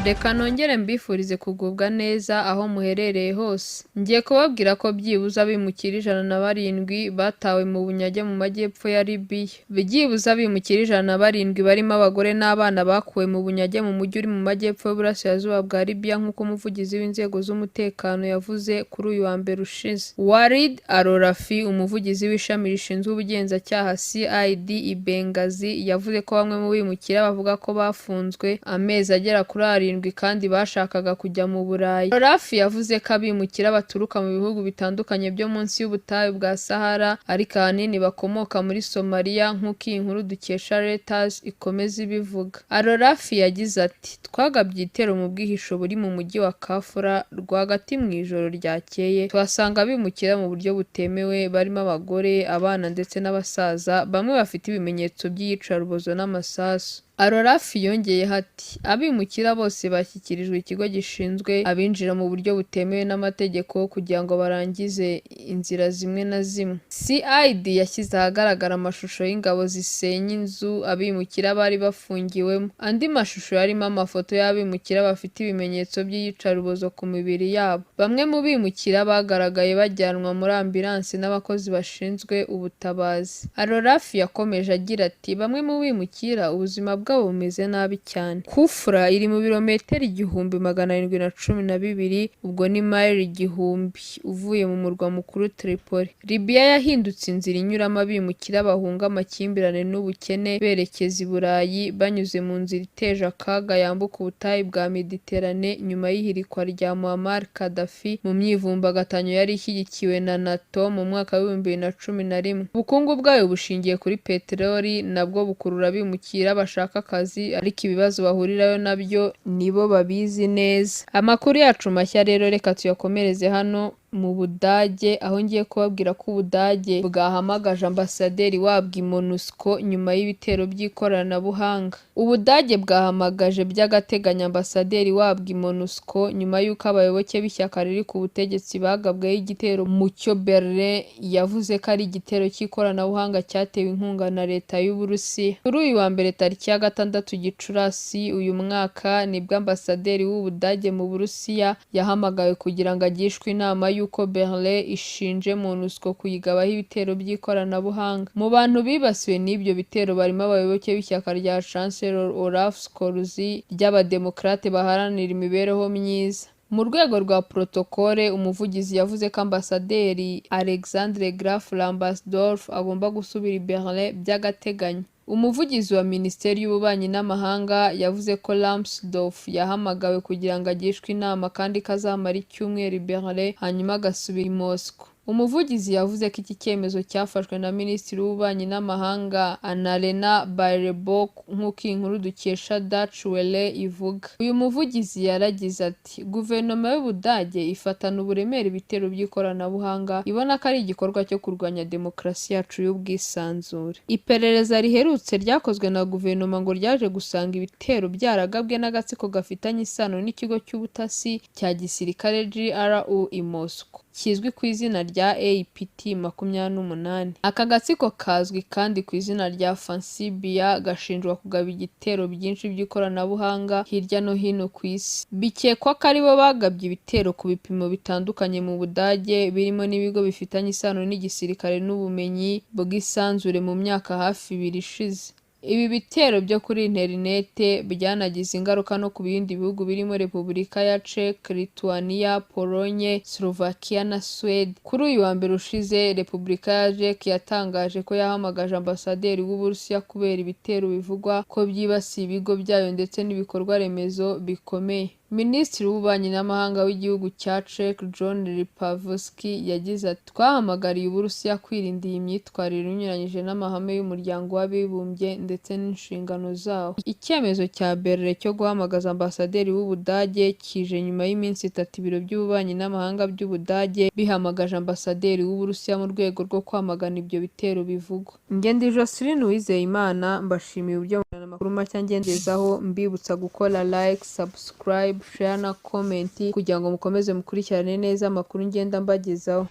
Reka nongere mbifurize kugubwa neza aho muherereye hose. Ngiye kubabwira ko byibuze abimukira 107 batawe mu bunyage mu majyepfo ya Libiya. Byibuze abimukira 107 barimo abagore n'abana bakuwe mu bunyage mu mujyi uri mu majyepfo y'uburasirazuba bwa Libiya, nk'uko umuvugizi w'inzego z'umutekano yavuze kuri uyu wa mbere ushize. Walid Al-Rafi, umuvugizi w'ishami rishinzwe ubugenzacyaha CID i Benghazi, yavuze ko bamwe mu bimukira bavuga ko bafunzwe amezi agera kuri 7 kandi bashakaga kujya mu Burayi. Rafi yavuze ko abimukira baturuka mu bihugu bitandukanye byo munsi y'ubutayu bwa Sahara, ariko ahanini bakomoka muri Somalia, nk'uko iyi nkuru dukesha Reuters ikomeza ibivuga. Al-Rafi yagize ati: "Twagabye igitero mu bwihisho buri mu mujyi wa Kafura rwagati mu ijoro ryakeye, tuhasanga abimukira mu buryo butemewe barimo abagore, abana ndetse n'abasaza, bamwe bafite ibimenyetso by'iyicarubozo n'amasasu." Al-Rafi yongeyeho ati: "Abimukira bose bashyikirijwe ikigo gishinzwe abinjira mu buryo butemewe n'amategeko kugira ngo barangize inzira zimwe na zimwe." CID yashyize ahagaragara amashusho y'ingabo zisenya inzu abimukira bari bafungiwemo. Andi mashusho yarimo amafoto y'abimukira bafite ibimenyetso by'iyicarubozo ku mibiri yabo. Bamwe mu bimukira bagaragaye bajyanwa muri ambilansi n'abakozi bashinzwe ubutabazi. Al-Rafi yakomeje agira ati: "Bamwe mu bimukira ubuzima bwabo bumeze nabi cyane." Kufra iri mu birometero 1712, ubwo ni mayili 1000 uvuye mu murwa mukuru Tripoli. Libiya yahindutse inzira inyuramo abimukira bahunga amakimbirane n'ubukene berekeza i Burayi banyuze mu nzira iteje akaga yambuka ubutayu bwa Mediterane, nyuma y'ihirikwa rya Muammar Gaddafi mu myivumbagatanyo yari ishyigikiwe na NATO mu mwaka wa 2011. Ubukungu bwayo bushingiye kuri peteroli, nabwo bukurura abimukira bashaka akazi, ariko ibibazo bahurirayo nabyo nibo babizi neza. Amakuru yacu mashya rero reka tuyakomereze hano mu Budage, aho ngiye kubabwira ko Ubudage bwahamagaje ambasaderi wabwo i MONUSCO nyuma y'ibitero by'ikoranabuhanga. Ubudage bwahamagaje by'agateganyo ambasaderi wabwo i MONUSCO nyuma y'uko abayoboke b'ishyaka riri ku butegetsi bagabweho igitero mu cyo Berlin yavuze ko ari igitero cy'ikoranabuhanga cyatewe inkunga na leta y'Uburusiya. Kuri uyu wa mbere tariki ya 6 Gicurasi uyu mwaka, nibwo ambasaderi w'Ubudage mu Burusiya yahamagawe kugira ngo agishwe inama y'uko Berlin ishinje MONUSCO kuyigabaho ibitero by'ikoranabuhanga. Mu bantu bibasiwe n'ibyo bitero barimo abayoboke b'ishyaka rya Chancellor Olaf Scholz ry'Abademokarate baharanira imibereho myiza. Mu rwego rwa protokole, umuvugizi yavuze ko ambasaderi Alexander Graf Lambsdorff agomba gusubira i Berlin by'agateganyo. Umuvugizi wa Minisiteri y'Ububanyi n'Amahanga yavuze ko Lambsdorff yahamagawe kugira ngo agishwe inama kandi ko azamara icyumweru i Berlin hanyuma agasubira i Moscow. Umuvugizi yavuze ko iki cyemezo cyafashwe na Minisitiri w'Ububanyi n'Amahanga Annalena Baerbock, nk'uko iyi nkuru dukesha Deutsche Welle ivuga. Uyu muvugizi yaragize ati: "Guverinoma y'Ubudage ifatana uburemere ibitero by'ikoranabuhanga, ibona ko ari igikorwa cyo kurwanya demokarasi yacu y'ubwisanzure." Iperereza riherutse ryakozwe na guverinoma ngo ryaje gusanga ibitero byaragabwe n'agatsiko gafitanye isano n'ikigo cy'ubutasi cya gisirikare GRU i Moscow kizwi ku izina rya APT 28. Aka gatsiko kazwi kandi ku izina rya Fancy Bear gashinjwa kugaba ibitero byinshi by'ikoranabuhanga hirya no hino ku isi. Bikekwa ko aribo bagabye ibitero ku bipimo bitandukanye mu Budage, birimo n'ibigo bifitanye isano n'igisirikare n'ubumenyi bw'isanzure mu myaka hafi 2 ishize. Ibi bitero byo kuri interinete byanagize ingaruka no ku bindi bihugu birimo Repubulika ya Czech, Lithuania, Pologne, Slovakia na Suède. Kuri uyu wa mbere ushize, Repubulika ya Czech yatangaje ko yahamagaje ambasaderi w'Uburusiya kubera ibitero bivugwa ko byibasiye ibigo byayo ndetse n'ibikorwa remezo bikomeye. Minisitiri w'Ububanyi n'Amahanga w'igihugu cya Czech, Jan Lipavsky, yagize ati: "Twahamagariye Uburusiya kwirinda iyi myitwarire inyuranyije n'amahame y'Umuryango w'Abibumbye ndetse n'inshingano zawo." Icyemezo cya Berlin cyo guhamagaza ambasaderi w'Ubudage kije nyuma y'iminsi 3 ibiro by'ububanyi n'amahanga by'Ubudage bihamagaje ambasaderi w'Uburusiya mu rwego rwo kwamagana ibyo bitero bivugwa. Njye ndi Jocelyne Uwizeyimana, mbashimiye uburyo amakuru mashya ngendezaho, mbibutsa gukora like, subscribe, share na comment kugira ngo mukomeze mukurikirane neza amakuru ngenda mbagezaho.